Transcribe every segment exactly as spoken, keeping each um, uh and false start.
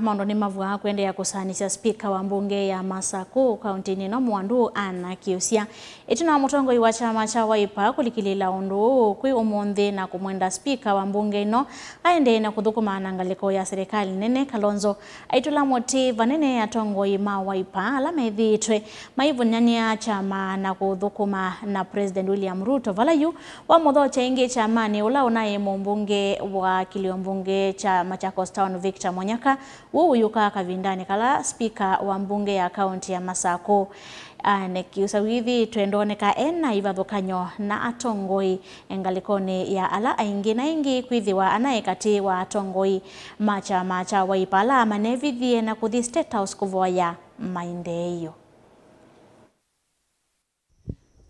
Maũndũ nĩmavũaa kũendeea kũsaanĩsya spika wa mbunge ya Masaku kaũntĩnĩ ĩno Mwandu Anna Kiusya. Ĩtina wa mũtongoi wa kyama kya Wiper kũlikĩlĩĩla ũndũ ũũ kwĩ ũmũnthĩ na kũmwenda spika wa mbunge ĩno aendee na kũthũkũma na ngalĩko ya serikali nene, Kalonzo aitũla mũtĩ vanene atongoi ma Wiper ala methĩĩtwe maivũnyanĩa kyama na kũthũkũma na President William Ruto, vala yu wamũthokya ĩngĩ kyamanĩ ũla ũnaĩ mũmbunge wa kĩlio mbunge kya Machakos Town, Victor Munyaka, ũũ ũyũkaa kavindanĩ kala spika wa mbunge ya kaũntĩ ya Masaku, Anne Kiusya wĩthĩĩtwe ndoneka e na ivathũkany'o na atongoi ngalĩkonĩ ya ala aingĩ na ĩngĩ kwĩthĩwa anaĩ katĩ wa atongoi ma kyama kya Wiper ala manevithie na kũthi State House kũvoya maendeeo.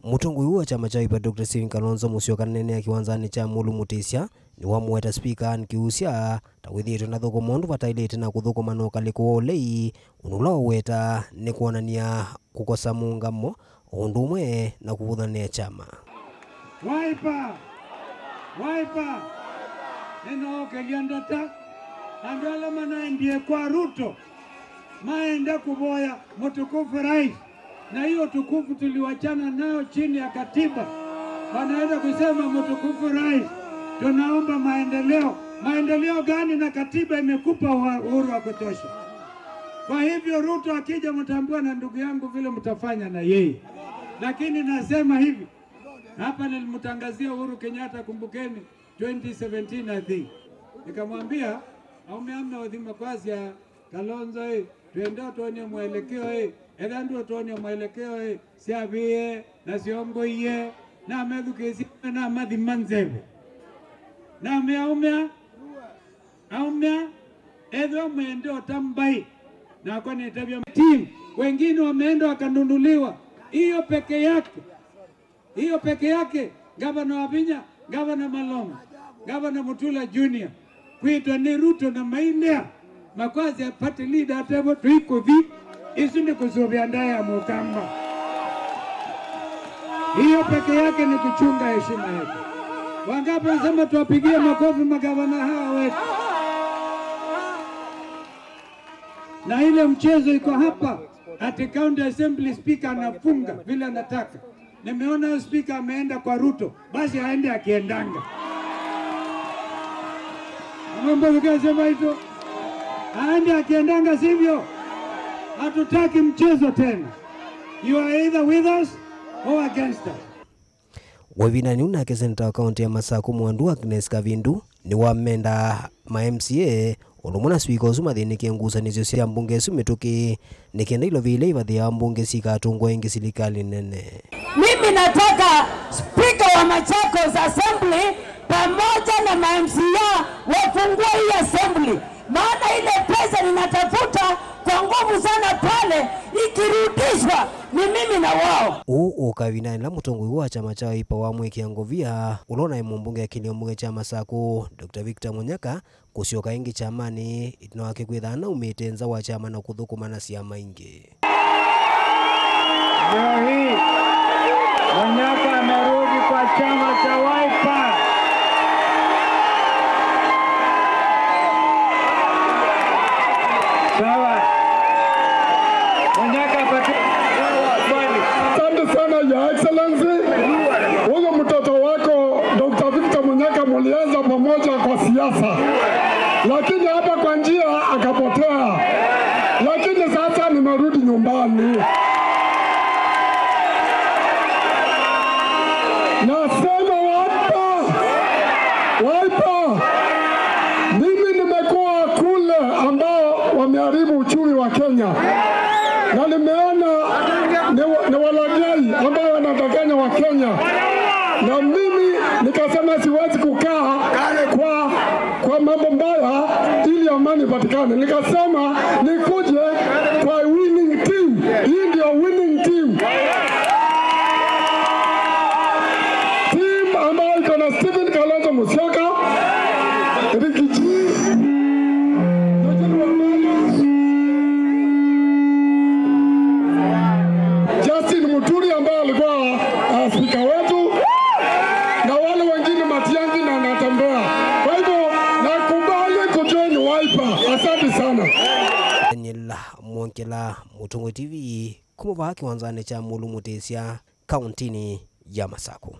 Mũtongoi ũũ wa kyama kya Wiper, Doctor Stephen Kalonzo Musyoka, aneenea kĩwanzanĩ kya Mulu Mutisya, nĩwamũweta spika Anne Kiusya ta wĩthĩĩtwe ndathũkũma ũndũ vataĩlĩte na kũthũkũma na ũkalĩko wa ũlei, ũndũ ũla waweta nĩ kwonany'a kũkosa mũũngamo, o ũndũ ũmwe na kũvũthanĩa kyama. Wiper! Wiper! Nĩnookĩlya ndata andũ ala manaendie kwa Ruto, maenda kũvoya mũtukufu rais. Na hiyo tukufu tuliwachana nayo chini ya katiba. Wanaweza kusema, "Mtukufu Rais, tunaomba maendeleo." Maendeleo gani na katiba imekupa wa-, uhuru wa kutosha? Kwa hivyo Ruto akija, mtaambiwa na ndugu yangu vile mtafanya na yeye. Lakini nasema hivi, hapa nilimtangazia Uhuru Kenyatta, kumbukeni, twenty seventeen, I think. Nikamwambia, "Aume ame othima kwasya Kalonzo ĩ, twenda ũtwonie mwelekeo ĩ, etha ndũ ũtwonie mwelekeo ĩ, syavĩe na syongoie, namethukĩĩsye, namathima nzeve. Namea aumĩa, aumĩa, ethĩwa mwende ũta mbai, nakwa nĩtavya team, wengine wameenda wakanunuliwa." Hiyo peke yake. Hiyo peke yake, Gavana Wavinya, Gavana Malonga, Gavana Mutula Junior, kwĩtwa nĩ Ruto na mailea, makwasya party leader atevo tũikũthi, isu nĩ kũsũvĩa ndaĩa ya Mũkamba. Hiyo peke yake ni kuchunga heshima yetu. Wangapi wanasema tuwapigie makofi magavana hawa wetu? Na ile mchezo iko hapa, ati county assembly speaker anafunga vile anataka. Nimeona huyo spika ameenda kwa Ruto, basi aende akiendanga. Amambo vikasema hivyo, aende akiendanga, sivyo? Hatutaki mchezo tena. You are either with us or against us. Kwa ĩvindanĩ yĩu nake seneta wa kaũntĩ ya Masaku Mwandu Agnes Kavindu nĩwamenda ma M C A ũndũ ũmwe na spika ũsu mathĩnĩke ngusanĩsyo sya mbunge ĩsu mĩtũkĩ, nĩ kenda ilovia ila ivathĩawa mbunge sikatũngwa ĩngĩ silikalĩ nene. Mimi nataka spika wa Machakos Assembly pamoja na ma M C A wafungue hii assembly, maana ile pesa ninatafuta kwa nguvu sana pale ikirudishwa ni mimi na wao. Ũu ũka ĩvindanĩ yĩla mũtongoi wa kyama kya Wiper wamwĩkĩa ngovia ũla ũnaĩ mũmbunge wa kĩlio mbunge kya Masaku, Doctor Victor Munyaka, kũsyoka ĩngĩ kyamanĩ, ĩtina wake kwĩtha anaumĩte nza wa kyama na kũthũkũma na syama ingĩ. Leo hii, Munyaka amerudi kwa chama cha Wiper. Sawa. Munyaka apate swali. Asante sana, Your Excellency. Huyo mtoto wako, Doctor Victor Munyaka, mulianza pamoja kwa siasa, lakini hapa kwa njia akapotea, lakini sasa nimerudi nyumbani. Nasema Wiper, Wiper, mimi nimekuwa kule ambao wameharibu uchumi wa Kenya, na nimeona ni wa-, ni walaghai ambao wanadanganya wa Kenya, na mimi nikasema siwezi kukaa kwa, kwa mambo mbaya ili amani ipatikane. Nikasema nikuje kwa winning team. Hii ndio winning team. Team ambayo iko na Stephen Kalonzo Musyoka, Ricky G, Eugene Wamalwa, Justin Muturi ambaye alikuwa, ah, spika wetu, na wale wengine, Matiang'i na Natembeya. Kwa hivyo, nakubali kujoin Wiper. Asante sana. Mwongela, Mũtongoi T V, kuma vaa kĩwanzanĩ kya Mũlũ Mũtĩsya, kaũntĩnĩ ya Masakũ.